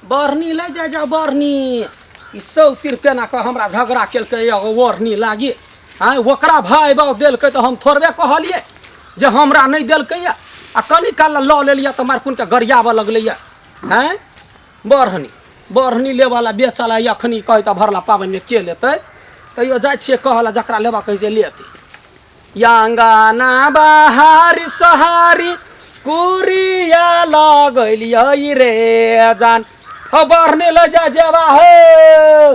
बढ़नी ले जाय जा बढ़नी। ई सौ तिर केना कऽ हमरा झगड़ा केलकै एगो ओढ़नी लागी। आँय, ओकरा भाय बाप देलकै तऽ हम थोड़बे कहलियै जे हमरा नहि देलकैए। आ कनि काल लऽ लेलियै तऽ मारकुनके गरियाबऽ लगलैए। आँय, बढ़नी बढ़नी लेबऽ ला बेचऽ ला अखनी कहै तऽ भरला पाबनिमे के लेतै? तैयो जाइ छियै कहऽ ला, जकरा लेबऽ कहै छै लेतै। अंगना बहारी सोहारी कुरिया लगलियै रे जान। हो बढ़नी ले जा जेबा हो।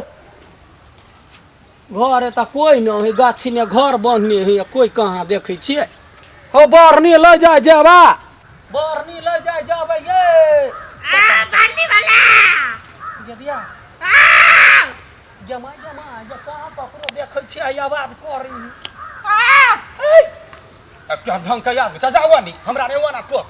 घरे तऽ कोइ नहि है, गाछी ने घर बन्हने है, कोइ कहाँ देखै छियै। हो बढ़नी ले जा जेबा, बढ़नी ले जा जेबै ये। आ बाली वाला गेदिया गेमा गेमा जे कहाँ ककरो देखै छियै आई आवाज करी। क्या ढंग के आदमी चाचा हुआ नहीं हमरा रे वाना टोक।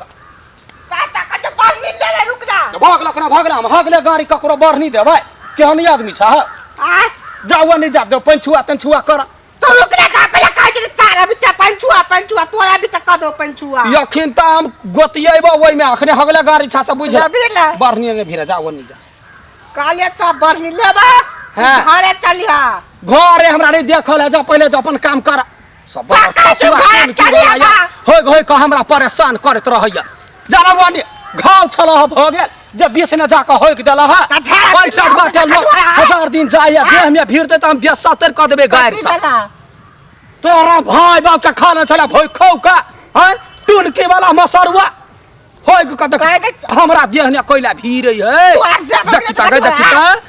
काता कत बढ़नी लेबे, रुक जा। भगल कना भगला हम हगले गाड़ी ककरो बढ़नी देबै। केहन आदमी छ? आ जाओ नहीं जा दे पंछुआ तंछुआ कर। तो रुक जा, जा पहले काज के तारा भी ते पंछुआ पंछुआ तोरा भी त कह दो पंछुआ। यखिन त हम गोतियेबो ओइ में अखने हगले गाड़ी छा से बुझ। लेबी ले। बढ़नी ने भिरा जाओ नहीं जा। काले तो बढ़नी लेबा। हाँ। घरे चलिहा। घरे हमरा नहीं देखल है, जा पहले जा अपन काम कर। सब पक्का पशुआ तू घरे कोन की चलिहा बोलाया? बा। होय होय कह हमरा परेशान करैत रहैया। जाना वानी घाव छल ह भ गेल जे बीच ने जाके होइक देल ह। त झाड़ा पैसा पिलाओ बाटे त लोग खजुआ। हजार दिन जाइया देह में भीड़ दे त हम बेसतर क देबे गारि कथी से। भेला? तोरा भाई बाप के खाना छला भोइ खौ का हैं टुनकी वाला मसरुआ होय के देख। कहे दे- हमरा देह ने कोइला भीड़ है। तू आर देह देखी बकरे त गई, देखी त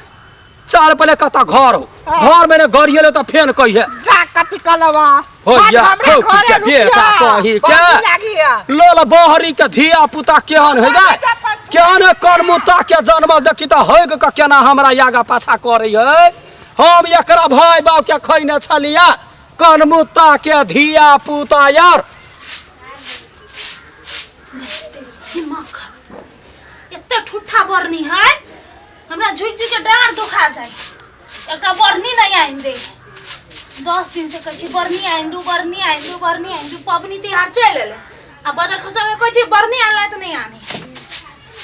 चल पहले कत घर हो। हाँ। घर में ने गरियले त फेन कहिए जा कथी कलवा। हो आज या, हमरे खौ घरे के रुकिया। बेटा कही के। बड़ी लागिया। लोल बहरी के धिया पुता केहन है गे? जा पछुआ। केहन है करमुता के जन्म देखी त होय के केना हमरा आगा पाछा करे है। हम एकरा भाई बाप के खैने छलिया कनमुता के धिया पुता यार। दिमाग खराब। एते ठुठा बरनी है, हमरा झुकि झुकि के डाँड़ दुखा जाए। एकटा बरनी नहीं आनि दे। 10 दिन से कहै छी बरनी आनि दू, बरनी आनि दू, बरनी आनि दू। पबनी तिहार चलि एलै आ बजार खसा के कहै छी बरनी आनला तऽ नहीं आने।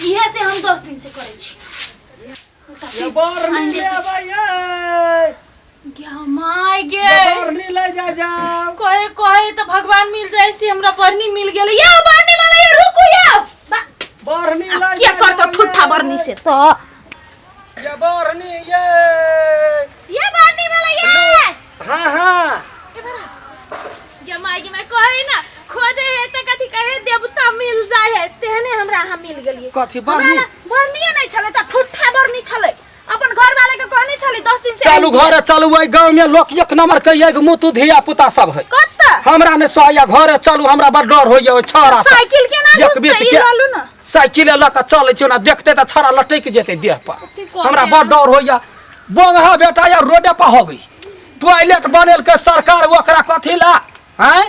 इहे से हम 10 दिन से करै छी। ये बरनी लेबै ये। गे my गे। ये बरनी ले जा जाओ। कहे कहे तो भगवान मिल जाए से हमरा बरनी मिल गेलै। ये बरनी वाला ये रुकू ये। बरनी ले के जा करतो जाओ ठुठा ये। बरनी से तो। ये बरनी ये। ये बरनी वाला ये। हाँ हाँ। ये my गे, मैं कहे ना खोजे है त कथी कहे देवता मिल जाए है तेहने हमरा अहाँ मिल गेलिए। कथी बरनी? हमरा बरनी नहीं छलै त ठुठा बरनी छलै। अपन घर वाले के कहने छली 10 दिन से चलू घरे चलू। ओइ गांव में लोक एक नंबर के एक मुतु धिया पुता सब है। कत? हमरा ने सोया घरे चलू, हमरा बड़ डर होइया ओइ छौड़ा से। साइकिल के ना एक घुसतै, बीत ई के ललू ना। साइकिल लऽ के चलै छी, ओना देखते त छौड़ा लटकि जेतै देह पर। कथी कहबै हमरा बड़ डर होइया। बंगहा बेटा या रोडे पर हो गई। टॉयलेट बनेलकै सरकार ओकरा कथी ला? हैं?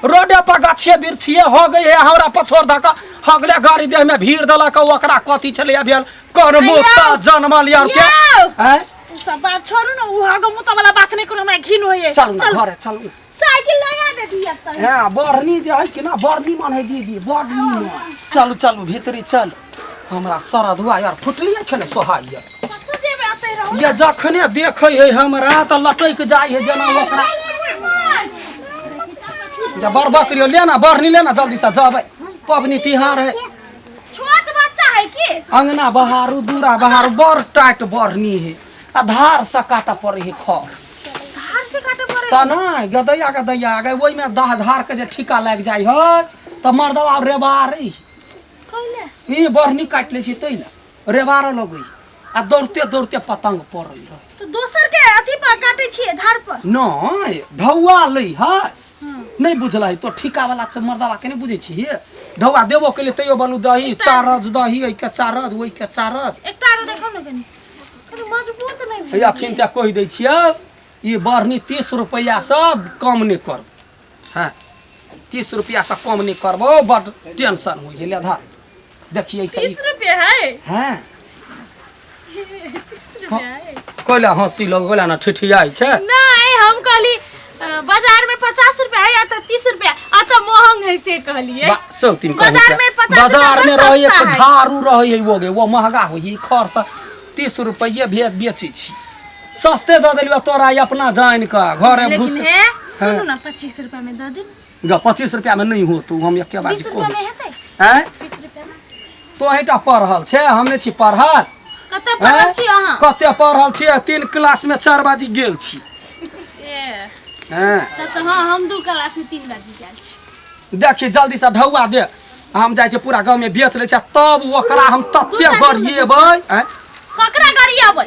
रोडे पर गाछिए बिरछिए हो गई है। हमरा पछोर धऽ कऽ हगले गाड़ी देह में भीड़ देलक। ओकरा कथी छलैया भेल करमुता यौ! जनमल यार के। यौ! हैं? उ सब बात छोड़ू ना, उ हगो मुता वाला बात नहीं करू, हमरा घिन होइए। चलू ना चलू। घरे चलू ना। साइकिल लगा दे दिया त। हाँ, बरनी जे है कि ना, बरनी मन है दीदी, बरनी मन। चलू चलू भीतरी चल। हमरा सरदुआ यार फुटलिए खेने सोहाइए। कतऽ जेबै एतै रहू। ये जखने देखै है हमरा तऽ लटकि जाइ है जेना ओकरा। ये बड़ बकरियो ले ना, बरनी ले ना जल्दी से जबै। पबनी तिहार है। छोट बच्चा है की? अंगना बहारू दूरा बहारू बड़ टाइट बरनी है। आ धार से काटऽ पड़ै है खर। धार से काटऽ पड़ै त नहि, गदैया गदैया गै ओहिमे दाह धार के जे ठीका लागि जाइ है तऽ मर्दवा रेबारै। कैले? ई बरनी काटि लै छै तै ने रेबारऽ लगै आ दौड़ते दौड़ते पतंग पड़ै रहै। तऽ दोसर के अथी पर काटै छियै धार पर? नहि, ढौआ लै है। नहि बुझलै तो ठीका वाला छै मर्दवा के नहि बुझै छियै। ढौआ देबो केलियै तैयो बोलू दही चारज दही एहिके चारज ओहिके चारज। एकटा आरो देखौ ने कनी। कनी मजबूत नहि भेल। हे अखन तऽ कहि दै छियै ई बरनी 30 रुपैआ सँ कम नहि करबो। हाँ, 30 रुपैआ सँ कम नहि करबो, बड टेंशन होइ है। ले धर देखिए ऐसे 30 रुपया है। हाँ। 30 रुपया है। कैला हंसी लग गेला ना ठिठियाइ छै? नहीं, हम कहली बाजार में 50 रुपया है या तो 30 रुपया आ तो महंग है से कहलिए। बा सौ तीन कहै बाजार छै। में 50 बाजार में रुपया रहै सस्ता एक है। झाड़ू रहै है वो गे वो महंगा होइ है खर तऽ 30 रुपये भेज बेचै छी सस्ते दऽ देलियौ तोरा ई अपना जानि कऽ घरे भूस लेकिन हे हाँ। सुनू ना 25 रुपया में दऽ देब। ग 25 रुपया में नहीं होतो हम एके बार 20 रुपया में हेतै? हैं 20 रुपया में तोहीटा पढ़ल छै हम नहि छी पढ़ल। कते पढ़ल छी अहाँ? कते पढ़ल छियै 3 क्लास में 4 बाजी गेल छी। ए हैं तब तऽ हाँ हम 2 क्लास में 3 बाजी गेल छी। देखी जल्दी से ढौआ दे हम जाइ छी पूरा गाँव में बेच लै छी तब ओकरा हम तते दूटा गरिएबै। हैं ककरा गरिएबै?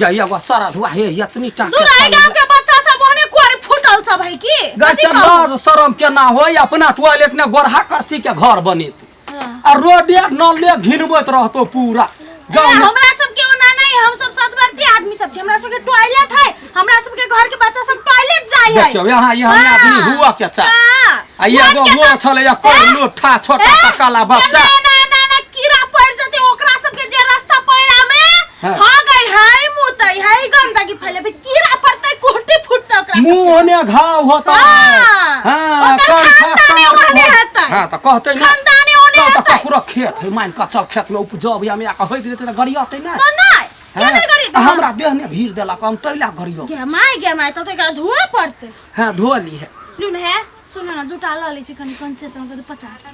या एगो सारा धुआ हे एतनी टा दूर एहि गाँव के बच्चा सब ओहने कोर फूटल सब है की? गै कथी से कहू? लाज शरम केना होय अपना टॉयलेट ने गोरहा करसी के घर बनेत हाँ। आ रोडे नले घिनबैत रहतो पूरा गाँव ए, में। हमरा सब के ओना नहीं हम सब सतवर्ती आदमी सब छी हमरा सब के टॉयलेट है हमरा सब के घर के बच्चा सब टॉयलेट जाय है। देखियौ यहाँ यहाँ हाँ। आदमी हुआ के चाही। हाँ। आ एगो के वो तऽ- छलै या कोई ए? लोठा छोटा सा काला बच्चा। ना ना ना ना कीड़ा पड़ जते ओकरा सब के जे रास्ता पैरा में हाँ। हो गई है मुतई है गंदगी फैलेबे कीड़ा पड़तै कोटी फुटतै ओकरा सब मुंह ओने घाव होता। हाँ। हाँ, ओकर कंठा खानदाने सार ओहने हो- हेतै। हाँ, तऽ कहतै ना। खानदाने ओहने तब तऽ हेतै। ककरो खेत है मान कऽ चल खेत में उपजब या में आके होइक जेतै तऽ गरियतै ना। तऽ नहि के हाँ, नहि गरियतै? आ हमरा देह ने भीड़ देलक हम तै लए गरियौ। गे my गे my तब तऽ एकरा धोअ पड़तै। हाँ धो ली है। लू ने हे सुन ना दूटा लऽ लै छी कनि कंसेशन कर 50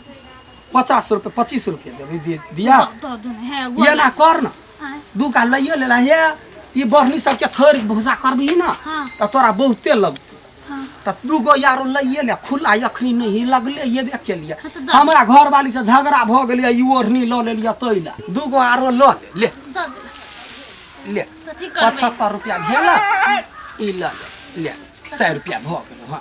50 रुपये 25 रुपये देबै दिया दऽ दू ने हे एना कर ना आँय। दूटा लैयो लेला हे ई बढ़नी सबके थोड़ि भूसा करबही ना हाँ। तऽ तोरा बहुते लगतौ। हाँ। तऽ दूगो यारो लैये ले खुला अखनी नहीं लगले एबे केलिए। हाँ, तऽ दऽ। हमरा घरवाली से झगड़ा भऽ गेलै ई ओढ़नी लऽ लेलियै तै लए दूगो आरो लऽ ले ले दऽ दे। ले कथी करबै? 75 रुपया भेल ई लऽ ले ले 100 रुपया भऽ गेल। हाँ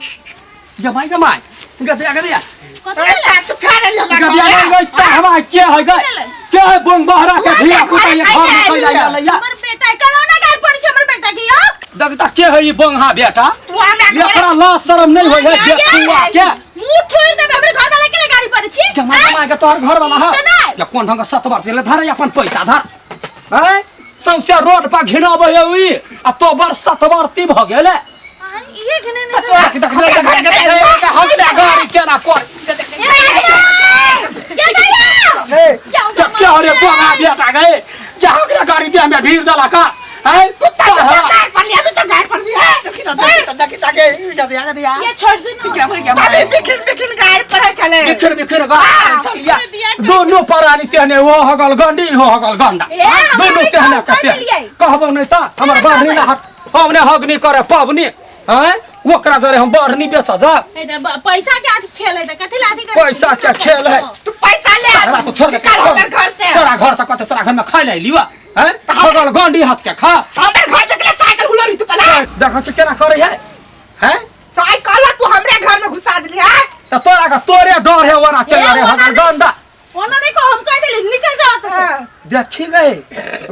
गमाई गमाई गदिया गदिया कथी भेलै? तू फेर एली हमरा गदिया घरे। गई चाहवा के है गई भेलै? के है बोंग बहरा के धिया पुता ये घर में चल जाइया लैया हमर बेटा कलौना गाल पड़ै छै हमर बेटा के यौ। देखता के है ई बोंगहा बेटा तू हमरा घरे- एकरा लाज शरम नहीं होय है देखुआ के मुंह थोड़ि देबै हमर घर वाला के ले गाड़ी पड़ै छी। जमा जमा के तोहर घर वाला है तऽ नहि। या कोन ढंग के सत बार देले धर अपन पैसा धर हैं सौंसे रोड पर घिनाबै है ई आ तो बर सतवर्ती भ गेले। आँय, इहे घिने ने तोरा- देख देख देख देख देख देख हो गेलै गाड़ी केना कर ए, क्या क्या रे बोंगा बेटा गए क्या हो गेलै गाड़ी दे में भीड़ देला का हैं तू तो गाड़ पर लिया, अभी तो गाड़ पर लिया। देखी तो, देखी तो, देखी तो, गे, गदिया, गदिया। ये छोड़ दू ना। क्या भाई क्या अभी बिखिन बिखिन गाड़ पर है चले। बिखर बिखर गाड़ी चलिया दिया कर। दोनों परानी तेहने वो हगल गंडी हो हगल गंडा ए, हमरा दोनों नहि तेहने कहब, कहि कते देलियै। कहबो नहीं त हमर बढ़नी ना हट हमने हगनी करे पबनी हैं ओकरा जरे हम बढ़नी बेच जा। ए तऽ पैसा के अथी खेल है तऽ कथी ला अथी करै छी? पैसा के खेल है। तू पैसा ले आ। तोरा तो छोड़ दे निकाल हमर घर से। तोरा घर से कते तोरा घर में खाइ ले लिवा हैं हगल गंडी हाथ के खा हमर घर से के साइकिल हुलरी तू पला। देखै छी केना करे है हैं साइकिल तू हमरे घर में घुसा देली है। त तोरा के तोरे डर है ओना के ए, रे ओना हगल नहि। गंडा ओना नहि कह हम कहि देली निकल जाओ तऽ से। हाँ। देखी गए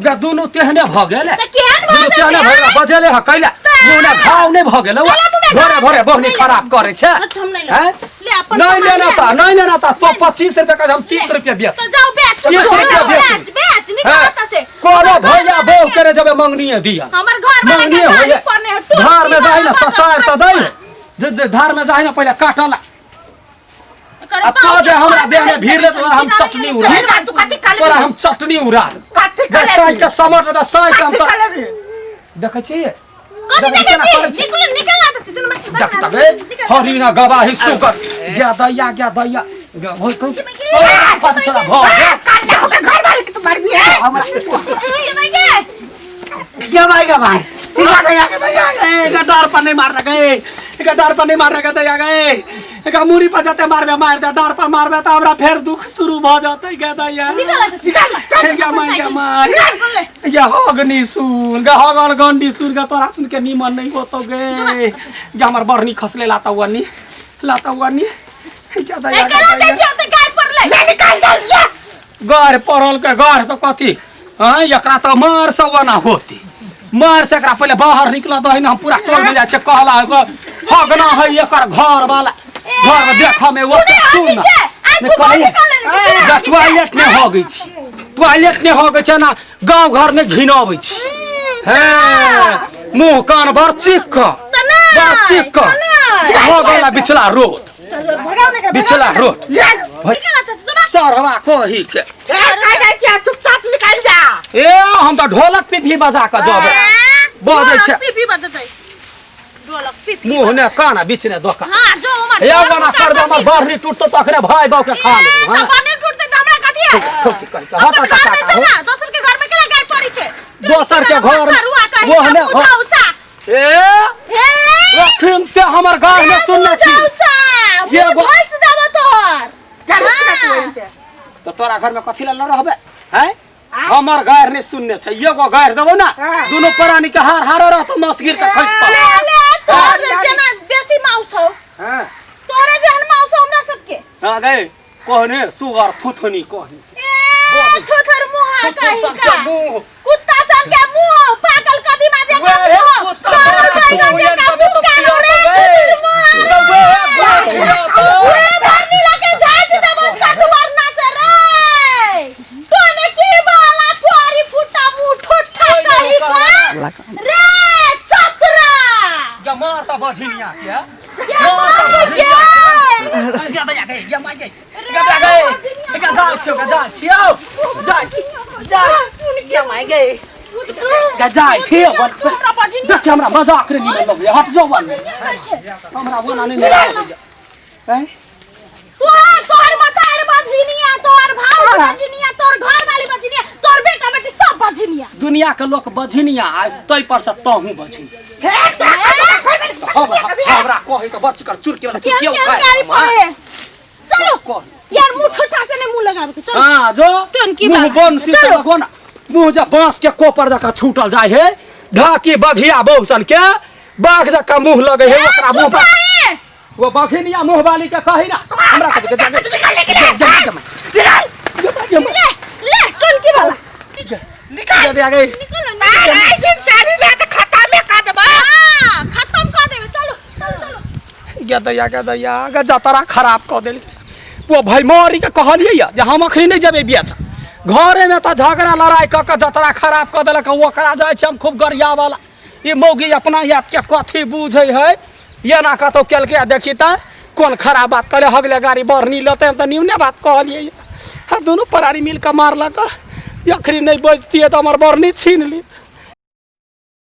गे दुनू तेहने भ गेले तऽ केहन भऽ दुनू तेहने भ गेलै बजेले ह कैला मुँह ने घाव नहि भ गेलै चला मुँह में भोरे घाव। भोरे बहुनी नहि खराब लेब। करे छै। अच्छा, हम नहि लेब। हैं? ले अपन नहीं सामान लेना ले। था नहीं लेना था तो 25 रुपया का हम 30 रुपया बेच तऽ जाओ बेच 30 रुपया बेच। बेच बेच निकल हैं? ओतऽ से। कोनो हमर घर भैया वाला बहू के- करे जबे मंगनीये दिया हमर घर वाला के मंगनीये गाड़ी होइए पड़ने है, टोपी धार में जाहि ना वाला ससार तऽ बच्चा। दै जे जे धार में जाहि ना पहिले काटला एकर आ बाप तो जे हमरा के देह में भीड़ ले तोरा हम किनारे चटनी के उड़ा भीड़ बा, तू कथी कर तोरा हम चटनी उड़ा देब। कथी गे कर साँझ के समर तऽ साँझ के हम कथी तऽ कर लेबी? देखै छी कथी देखै देखै केना छी? करै छी? निकलू निकल ना तऽ से दुनू बच्चा देख बना तक दे, निकल। हरिणा गवाही सुगर गया दैया गया दैया गे होय कहू कथी छोरा भऽ गेल काल ले हमर घर वाले के तू मरबी है। हमरा ये भाई के। गवाई गवाई या गया गया गए गे डर पर नहीं मारना गए गे डर पर नहीं मारना गए दैया गए गे मुरी पर जते मारबे मार दे डर पर मारबे त हमरा फेर दुख शुरू भ जतै गे दैया निकल ना तऽ से, निकल। गे माय गे माय निकल ले। गे हगनी सुन गे हगल गंडी सुन गे तोरा सुन के नीमन नहीं होतो गे गे हमर बरनी खसले लाता वनी लाता वनी गे दैया ए, कला दै छी ओतऽ गाड़ पर ले। ले निकाल दे ले। घर पड़ल के घर सब कथी हँ एकरा तऽ मार सब ओना होती मार से एकरा पहिले बाहर निकल दही ना हम पूरा टोल में जाइ छै कहला हगना है एकर घर वाला घर में देख में वो तू सुन नहि छै, आइ ने तू कही निकाल लेने छै, तू टॉयलेट नहि हगै छी टॉयलेट नहि हगै छै ना गाँव घर नहि घिनाबै छी हे मुँह कान बड़ चिक्क तऽ नहि, बड़ चिक्क तऽ नहि। हो गेला बिचला रोड। भगाओ ने। बिचला रोड। निकाल अच्छा से सरवा कही के। ए, का जाइ छियै? चुपचाप निकल जा। ए, हम तऽ ढोलक पीपी बजा कऽ जबै। बजै छै। पीपी बजतै, ढोलक पीपी। मुँह ने कान बीच ने दोकान। हां, जो हमर हे बना कर दे, हमर बरनी टूटतो तऽ अखने भाय बाप के खा लेबो। तऽ हाँ। बरनी टूटतै तऽ हमरा कथी है? ठोकी कहि कऽ, हट अपन घर में काका, छै ना, दोसर के घर में केना गाड़ पड़ी छै? दोसर के घर में- सरुआ कही ओहने का बुझाउसा। ए। हे। अखन ते हमर गाँव में सुनने छी। बुझाउसा। ये मुँह झोंसि देबो तोहर। चल निकल तू यहीं से। तऽ तोरा घर में कथी लए रहबे हैं? हमर गारि नहि सुनने छै। एगो गारि देबो ना, हाँ। दुनू प्राणी के हार हारे रहतो, मौस गिर के खसि पड़त। ले ले, तोहर जेना बेसी माउस हौ। हाँ। तोरे जेहन माउस हौ हमरा सबके। हाँ गए, कहने सुगर थुथनी कहने। ए, थोथर मुँह कही सन का के मुँह। कुत्ता सन के मुँह, पाकल कदीमा जकाँ वेहे मुँह, कुत्ता सड़ल तोरा बैगन खुएन जकाँ तबे मुँह तो कान रे, पियत थोथर गए। मुँह तऽ रे। वेहे गोठिया तो। उहे भरनी लगे झाटि देबो सतवरना से रे। तोने की बाला फोरी फुटा मुँह ठुठा कही का रे चतरा। गे मार तऽ बझिनिया के। ये मार के। गे दैया गे, गे मार गे। गे दैया गे। गे जाइ छियौ, गे जाइ छियौ। जाइ, जाइ। गे माय गे। गे जाइ छियौ। हमरा बझिनिया। देख, हमरा मजाक रे निमन लगैया। हट जो बन। बझिनिया कहै छै। हमरा ओना नहि नीक लगैया। हैं? तोहर तोहर मतार बझिनिया, तोहर भाउज बझिनिया, तोहर घर वाली बझिनिया, तोहर बेटा बेटी सब बझिनिया। दुनिया के लोक बझिनिया आ तै पर से तहूँ बझिनिया। हे, तोरा घर में हमरा कहै तऽ बड़ चिकर चुरकी वाला केहन चुरकी केहन उखाड़ि गाड़ी हम, हाँ? पड़े है। चलो। कह। यार, मुंह ठुठा से नहीं मुंह लगावे के, चलो। हाँ, जो टनकी मुँह बाला। बन शीशा चलो। लगो ना, मुँह जब बांस के कोपर जकाँ छूटल जाय है, ढाकी बघिया बहुसन के बाघ जकाँ मुँह लगे है ओकरा मुँह चुप पर। रहे। वो बघिनिया मुँह वाली के कही ना हमरा के। निकल, निकल, निकल। ले ले, टनकी वाला। निकल। दे गई। निकल ना। तारा दिन सारी ले तऽ खतमे कऽ देबो। हाँ, खत्म कर देबे, चलो चलो चलो। गे दैया, गे दैया, गे जतरा खराब कऽ देलकै। वो भाई मरी के कहलियै या जे हम अखनी नहि जेबै बेच। घरेमे तऽ झगड़ा लड़ाइ कऽ कऽ जतरा खराब कऽ देलक। ओकरा जाइ छै हम खूब गरियावला। ई मौगी अपना आपके कथी बुझै है? एना कतहु केलकै आ देखी तऽ कोन खराब बात करे हगले गाड़ी बढ़नी लेतै। हम तऽ न्यूने बात कहलियै। आ दुनू प्राणी मिल कऽ मारलक। अखनी नहि बजतियै तऽ हमर बढ़नी छीन ली।